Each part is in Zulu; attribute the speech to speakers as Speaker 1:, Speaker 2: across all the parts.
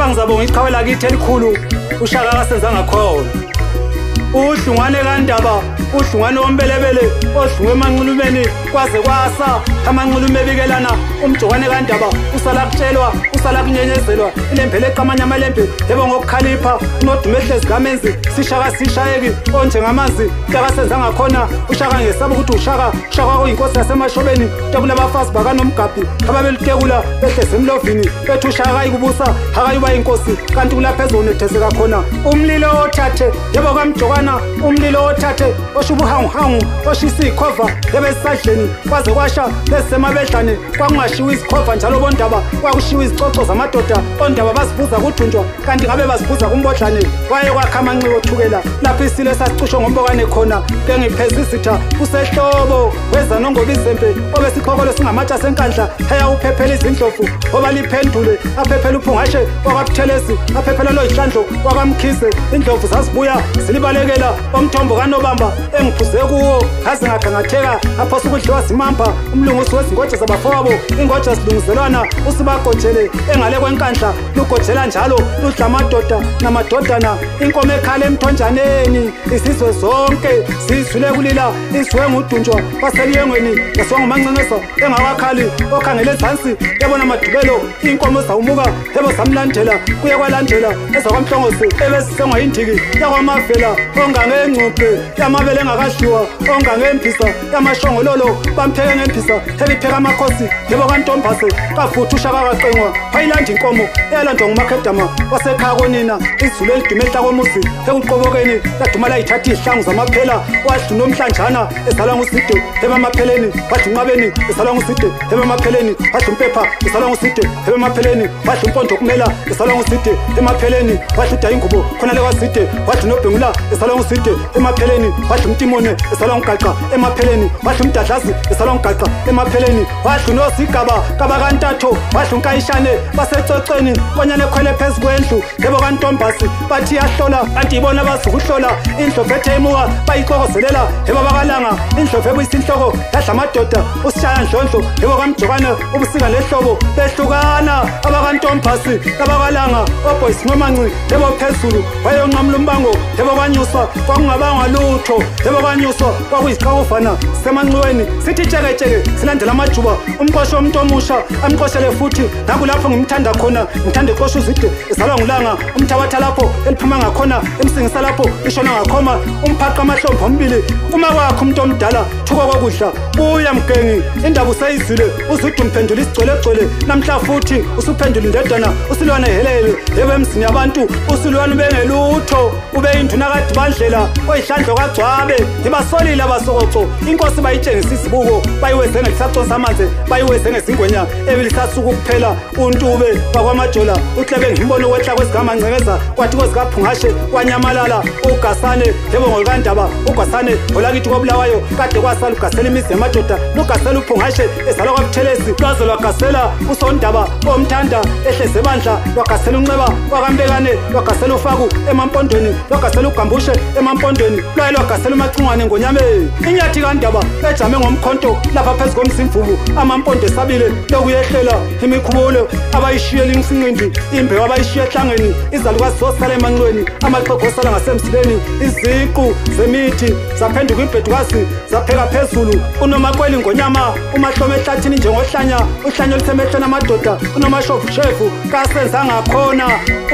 Speaker 1: Lapha ngizabonga iqhawe lakithi elikhulu uShaka kaSenzangakhona. Uhlungwane kaNdaba, uhlungwane wombelebele, ohlungwe emanxulumeni kwaze kwasa, amanxulume ebikelana, umjokwane kaNdaba usala kutshelwa, usala kunyenyezelwa, ilembele eqamanya amalembe, yebo ngokukhalipha, unodumo ehlezi kamenzi, sishaka sishayeki, onjengamanzi, kaSenzangakhona, uShaka ngesaba ukuthi uShaka, uShaka kuyinkosi yasemashobeni, tekula abafazi bakaNomgabhi, ababelutekula behlezi emlovini, bethi uShaka kayikubusa, akayuba inkosi, kanti kulapha ezonethezeka khona, umlilo othathe, yebo kamjokwane, umlilo othathe oshubuhanguhangu oshisa ikhova ebesadleni kwaze kwasha besemabedlane kwakungashiwa izikhova njalo bondaba kwakushiwa izicoco zamadoda ondaba basibuza kudunjwa kanti ngabe basibuza kumbodlane waye kwakha amanxiwa othukela lapho isilo esasicushwe ngombokane khona ke ngipheza izitha usehlobo weza nongoba izembe obesiqhokolo singamatshe asenkandla eyawuphephela izindlovu obaliphendule aphephela uphungashe wakwaButhelezi aphephela loyihlandlo wakwamkhize indlovu zazibuya zilibalekela omthombo kaNobamba engiphuze kuwo ngaze ngagangatheka aphosa ukudliwa zimampa umlungusi wezingoja zabafowabo ingoja zilungiselwana usibagojele engale kwenkandla lugojela njalo ludla amadoda namadodana inkomo ekhala emthonjaneni isizwe zonke sizwile kulila izwe ngudunjwa waseliyengweni eswangumancengeso engakakhali okhangele ezansi yabona amadubelo inkomo zawumuka yebo zamlandela kuye kwalandela ezakwamhlongosi ebesisengwa indiki yakwamavela ongangengcuphe yamabele engakadliwa ongangempisa yamashongololo bampheke ngempisa ebipheka amakhosi yebo kantombase kafutha uShaka kaqengwa wayilanda inkomo eyalandwa ngumakhedama wasekhaya konina izulu elidume ehla komuzi ekuqobokeni laduma layithatha izihlangu zamaphela wadla uNomhlanjana ezalwa nguSide ebamapheleni wadla unqabeni ezalwa nguSide ebamapheleni wadla umpepha ezalwa nguSide ebamapheleni wadla umpondo kumela ezalwa nguSide emapheleni wadla udayingubo khona le kwaSide wadla uNobhengula ezalwa nguSide emapheleni wadla umtimone ezalwa nguGaqa emapheleni wadla umdadlazi ezalwa nguGaqa emapheleni wadla uNosigaba kabakantatho wadla uNkayishane basecoceni konyane ekhwele phezu kwendlu yebo kantombasi bathi iyahlola kanti ibona bazukuhlola indlovu ethe imuka bayixokozelela yebo bakalanga indlovu ebuyisa inhloko yadla amadoda usishaya ndlondlo yebo kamjokane ubusika lehlobo behlukana abakantombasi abakalanga obhoyisi nomanci yebo phezulu wayonqamula umbango yebo kwanyuswa kwakungabangwa lutho yebo kwanyuswa kwakuyiziqhakuvana semanxiweni sithi tsheketsheke silandela amajuba umqosho womuntu omusha amqoshele futhi nakulapho ngimthanda khona ngithanda iqosha uzide ezalwa ngulanga umthabatha lapho eliphuma ngakhona emsingisa lapho ishona ngakhoma umphaqa amahlombe omibili kuma kwakho umuntu omdala thuka kokudla buya mgengi indaba useyizwile uzude umphendula isigcwelegcwele namhla futhi usuphendula indodana usilwane helele yebo emzini yabantu usilwane ubengelutho ube induna kaDibandlela oyihlandlo kaGcwabe ibasolile abasokoco inkosi bayitshengisa izibuko bayiweze ngelisaconsa amanzi bayiweze ngezingwenya ebelisasuka kuphela uNtube bakwaMajola uhlebe ngimbono wehla kwesigamanqekeza kwathi kwezikaphungashe kwanyamalala uGasane yebo ngolukandaba uGasane olakithi koBulawayo kade kwasala ugasela imizi yamadoda lugasela uphungashe ezalwa kwaButhelezi lwaze lwagasela usondaba omthanda ehleze ebandla lwagasela unxeba wakambekane lwagasela ufaku emampondweni lwagasela ugambushe emampondweni lwaye lwagasela umacingwane ngonyameni inyathi kaNdaba ejame ngomkhonto lapha phezu komzimvubu amampondo esabile lokuyehlela imikhubulo abayishiyela insinqindi imbewu abayishiye ehlangeni izalukazi zosala emanxweni amaxhego osala ngasemsileni iziqu zemithi zaphenduka ibhedukazi zapheka phezulu uNomakweli ngonyama umahlome ehlathini njengohlanya uhlanya olusemehlweni amadoda uNomashovushevu kaSenzangakhona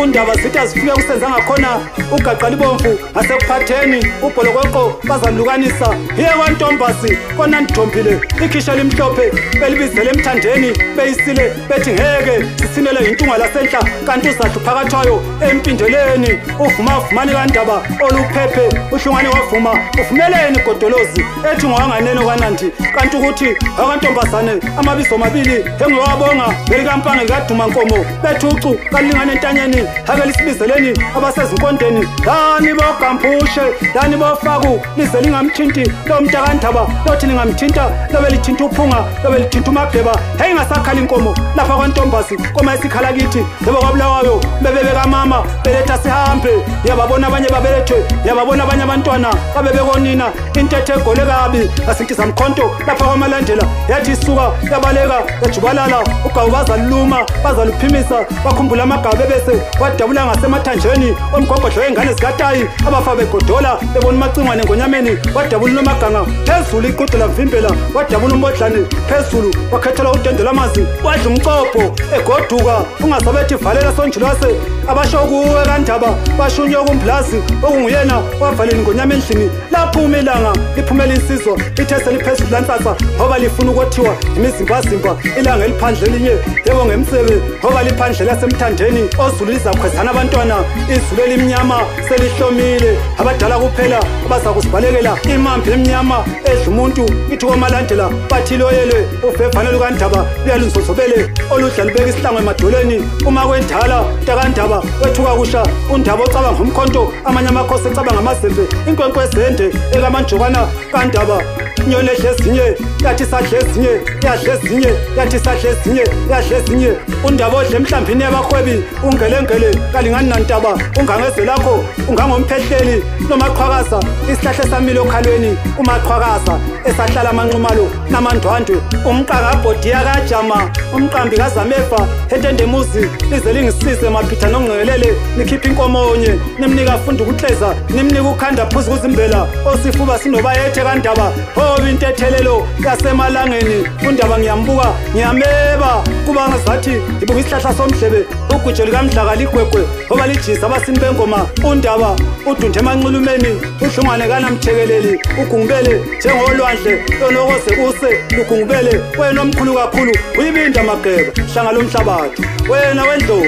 Speaker 1: undaba zithi azifike kuSenzangakhona ugaqa libomvu ngasekuphatheni ubholokoqo bazalukanisa hiye kwantombasi kona ndithombile ikhisha limhlophe belibizele emthandeni beyisile bethi ngeke sisinele intunga lasenhla kanti uzadla phakathwayo empindeleni uvuma vumani kaNdaba oluphephe uhlungwane wavuma uvumeleni godolozi ethi ngowanganeno kwanandi kanti ukuthi akantombazane amabizo mabili engowabonga belikampange kaduma nkomo bethucu kalingane entanyeni ake lisibizeleni abasezinkondeni lani bogamba. Mampushe lani bofaku lize lingamthinti lo mntakandaba lothi lingamthinta lobe lithinta uphunga lobe lithinta umageba. Hey ngasakhala inkomo lapha kwantombazi koma esikhala kithi yebo kwabulawayo bebebeka mama beletha sihambe. Yababona abanye babelethwe, yababona abanye abantwana babebekonina. Intethe egole kabi asintiza mkhonto lapha kwamalandela yathi isuka yabaleka yajubalala. Ugawu bazaluma bazaluphimisa bakhumbula amagabe bese wadabula ngasemathanjeni omgogodlo wengane zikatayi abafa begodola bebona umacingwane ngonyameni. Wadabula unomaganga phezulu iqude lamvimbela, wadabula umbodlane phezulu wakhethela udende lwamanzi, wadla umcopho egoduka ungasabethi valela sonjulase. Abasho kuwe kandaba bashunywe kumblazi okunguyena wavalela ingonyama endlini. Laphuma ilanga liphumela insizwa lithe seliphezulu lansasa ngoba lifuna ukothiwa imizimbazimba. Ilanga eliphandle elinye yebo ngemsebe ngoba liphandle lasemthandeni. Ozulu lizakhwezana abantwana, izulu elimnyama selihlomile, abadala kuphela abaza kusibalekela. Imambi emnyama edla umuntu ithi komalandela bathi loyelwe ufevane lukandaba luyalunzozobele oludla lubeka isihlangu emadolweni. Uma kwendala takandaba wethuka kusha undaba ocabanga umkhonto, amanye amakhosi ecabanga amazembe. Inkwenkwe ezende ekamanjokana kandaba inyoni edla ezinye yathi sadla ezinye yadla ezinye yathi sadla ezinye yadla ezinye. Undaba odla emhlambini yabahwebi ungelengele kalingani nantaba ungangezwe lakho ungangomphehleli nomaqhwakaza. Isihlahla esamile okhalweni umaqhwakaza esahlala amanxumalo namandwandwe. Umqakabhodiya kajama umqambi kazamefa entendemuzi lize lingisize maphitha nongqelele. Nikhipha inkomonye nimnika afunda ukuhleza nimnika ukhanda phuzu kuzimbela osifuba sinobayethe kandaba hobi intethelelo yasemalangeni. Undaba ngiyambuka ngiyameba kuba ngazathi ngibuka isihlahla somdlebe uguje likamdlaka ligwegwe ngoba lijisa abasini bengoma. Undaba udunde emanxulumeni uhlungwane kanamthekeleli ugungubele njengolwandle lonokoze use lugungubele. Wena omkhulu kakhulu uyibinda mageba hlanga lomhlabathi wena wendlovu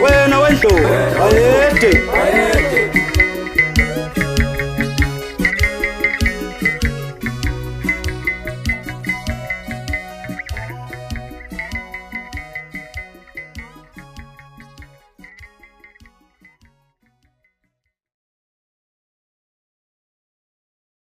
Speaker 1: wena wendlovu ayede.